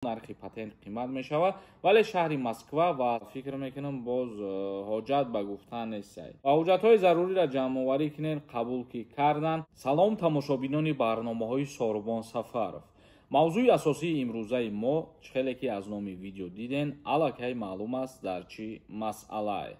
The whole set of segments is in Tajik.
Нархи патент қимат мешавад, вале шаҳри Москва ва фикр мекунам, боз ҳоҷат ба гуфтан нестай ва ҳуҷҷатҳои заруриро ҷамъоварӣ кунен. Қабул ки кардан. Салом, тамошобинони барномаҳои Сорубон Сафаров. Мавзӯи асосии имрӯзаи мо, чӣ хеле ки аз номи видео диден, аллакай маълум аст, дар чӣ масъалае.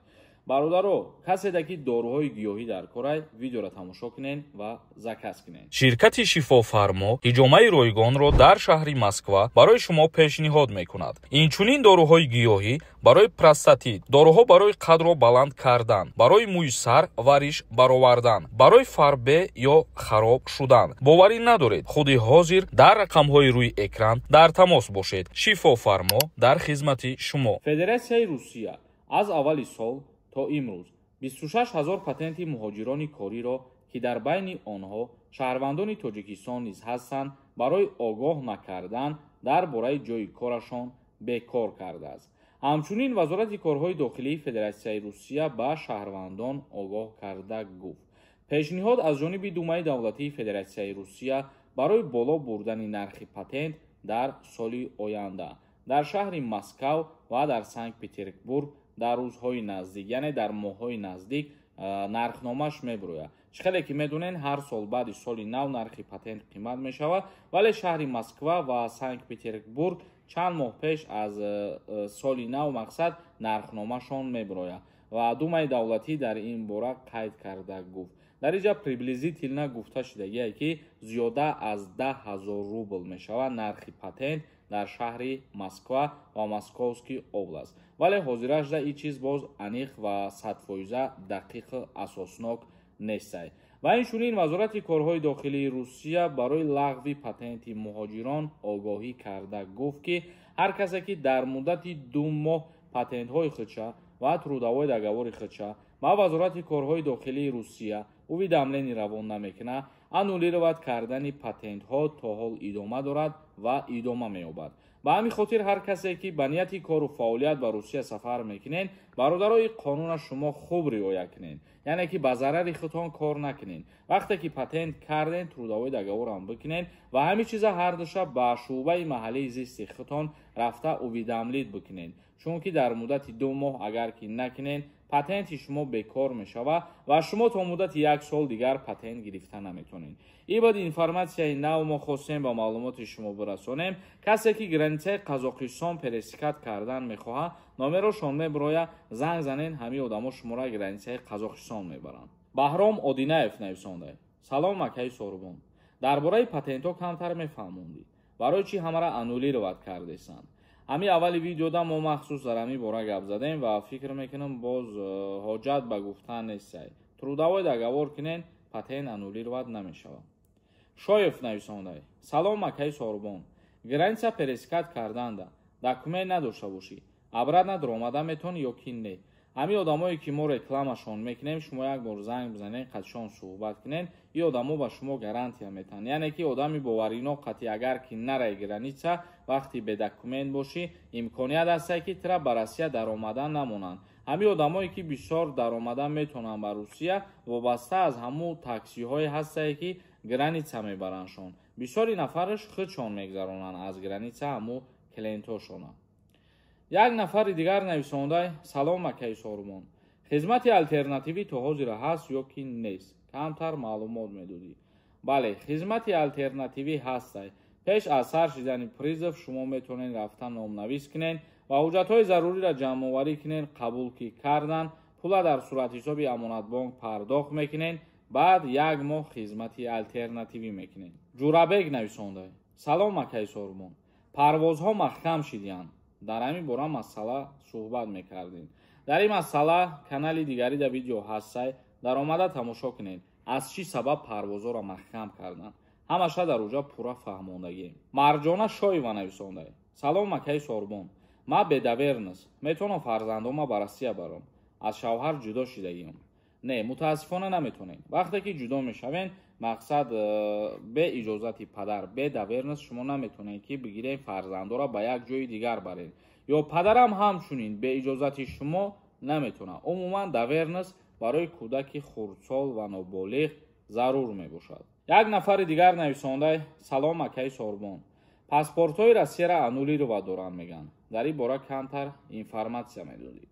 Бародаро, каседа ки доруҳои гиёҳӣ дар корай, видеоро тамошо кунен ва заказ кунен. Ширкати Шифофармо ҳиҷомаи ройгонро дар шаҳри Москва барои шумо пешниҳод мекунад. Инчунин доруҳои гиёҳӣ барои простатит, доруҳо барои қадро баланд кардан, барои мӯи сар ва риш баровардан, барои фарбе ё хароб шудан. Боварӣ надоред? Худи ҳозир дар рақамҳои рӯи экран дар тамос бошед. Шифофармо дар хизмати шумо. Федератсияи Русия аз аввали сол то имрӯз 26 ҳазор патенти муҳоҷирони кориро, ки дар байни онҳо шаҳрвандони Тоҷикистон низ ҳастанд, барои огоҳ накардан дар бораи ҷойи корашон бекор кардааст. Ҳамчунин Вазорати корҳои дохилии Федератсияи Русия ба шаҳрвандон огоҳ карда гуфт: пешниҳод аз ҷониби Думаи давлатии Федератсияи Русия барои боло бурдани нархи патент дар соли оянда дар шаҳри Москав ва дар Санкт Петербург дар рӯзҳои наздик, яъне дар моҳҳои наздик, нархномаш мебирояд. Чӣ хеле ки медонен, ҳар сол баъди соли нав нархи патент қимат мешавад, вале шаҳри Москва ва Санкт Петербург чанд моҳ пеш аз соли нав, мақсад, нархномашон мебирояд. Ва Думаи давлатӣ дар ин бора қайд карда гуфт, дар инҷа приблизительно гуфта шудагие, ки зиёда аз 10 000 рубл мешавад нархи патент дар шаҳри Москва ва Московский область. Вале ҳозирашда ин чиз боз аниқ ва 100% дақиқу асоснок нестай. Ва инчунин Вазорати корҳои дохилии Русия барои лағви патенти муҳоҷирон огоҳӣ карда гуфт, ки ҳар касе ки дар муддати 2 моҳ патентҳои худша ва трудовой договори худша ба Вазорати корҳои дохилии Русия уведомление равон намекунад, аннулировать кардани патентҳо то ҳол идома дорад ва идома меёбад. Ба ҳамин хотир ҳар касе ки ба нияти кору фаъолият ба Русия сафар мекунед, бародарои, қонуна шумо хуб риоя кунед, яъне ки ба зарари худтон кор накунед. Вақте ки патент карден, трудовой договорам бикунед ва ҳамин чиза ҳардуша ба шӯъбаи маҳаллии зисти худтон рафта уведомить бикунед, чунки дар муддати 2 моҳ агар ки накунед, патенти шумо бекор мешавад ва шумо то муддати як сол дигар патент гирифта наметонед. Ин баъд информатсияи нав мо хостем ба маълумоти шумо бирасонем. Касе ки границаи Қазоқистон пересекать кардан мехоҳад, номерошон мебирояд, занг занен, ҳамин одамо шуморо границаи Қазоқистон мебаранд. Баҳром Одинаев нависонда: «Салом, акаи Сорубон, дар бораи патентҳо камтар мефаҳмондӣ, барои чӣ ҳамаро аннулировать кардесанд?» Ҳамин аввали видеода мо махсус дар ҳамин бора гап задем ва фикр мекунам, боз ҳоҷат ба гуфтан нестай. Трудовой договор кунен, патент аннулировать намешавад. Шоев нависонда: «Салом, акаи Сорубон, граница пересекать карданда документ надошта бошӣ, обратно даромада метавонӣ ё ки не?» Ҳамин одамое ки мо рекламашон мекунем, шумо як бор занг бизанед, қатишон суҳбат кунед, ин одамо ба шумо гарантия метаҳанд, яъне ки одами боварино қатъи. Агар ки нараи граница, вақти бе документ бошӣ, имконият ҳастае, ки тира ба Россия даромадан намонанд. Ҳамин одамое ки бисёр даромадан метавонанд ба Русия, вобаста аз ҳамун таксиҳое ҳастае, ки граница мебарандшон. Бисёри нафараш худшон мегзаронанд аз граница ҳамун клиентошона. Як нафари дигар нависонда: «Салом, акаи Сорумон, хизмати алтернативӣ то ҳозира ҳаст ё ки нест? Камтар маълумот медодӣ». Бале, хизмати алтернативӣ ҳастай. Пеш аз сар шидани призыв шумо метавонед рафта номнавис кунед ва ҳуҷҷатҳои заруриро ҷамъоварӣ кунед. Қабул ки кардан, пула дар суратҳисоби Амонатбонк пардохт мекунед, баъд як моҳ хизмати алтернативӣ мекунед. Ҷурабек нависонда: «Салом, акаи Сорумон, парвозҳо маҳкам шидиянд, дар ҳамин бора масъала суҳбат мекардем». Дар ин масъала канали дигари да видео ҳастай, даромада тамошо кунед, аз чӣ сабаб парвозҳоро маҳкам карданд, ҳамаша дар уҷа пурра фаҳмондагием. Марҷона Шоева нависонда: «Салом, акаи Сорбон, ман бе доверенность метавонам фарзандома ба Россия барам? Аз шавҳар ҷудо шидагиам». Не, мутаассифона, наметавонед. Вақте ки ҷудо мешавен, мақсад, бе иҷозати падар, бе доверенность шумо наметавонед, ки бигиред, фарзандоро ба як ҷои дигар баред. Ё падарам ҳамчунин бе иҷозати шумо наметавонад. Умуман доверенность барои кӯдаки хурдсол ва ноболиғ зарур мебошад. Як нафари дигар нависонда: «Салом, акаи Сорбон, Паспортҳои Россияро аннулировать доранд, мегӯянд. Дар ин бора камтар информатсия медодӣ.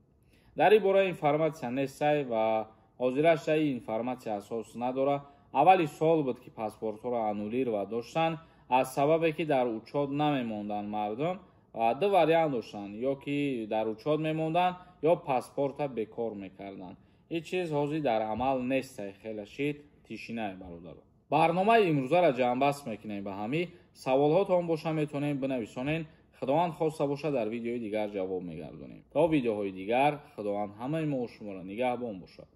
Дар ин бора информатсия нестай ва ҳозираш ин информатсия асос надорад. Аввали сол буд, ки паспортҳоро аннулировать доштанд, аз сабабе ки дар учёт намемонданд мардум. Ва ду вариант доштанд: ё ки дар учёт мемонданд, ё паспорта бекор мекарданд. Ҳеҷ чиз ҳозир дар амал нестай, хеле шид тишинае, бародаро. Барномаи имрӯзаро ҷамъбаст мекунем ба ҳамин. Саволҳотон боша, метавонем бинависонен. Худованд хоста боша, дар видеои дигар ҷавоб мегардонем. То видеоҳои дигар, Худованд ҳамаи мо шуморо нигаҳбон бошад.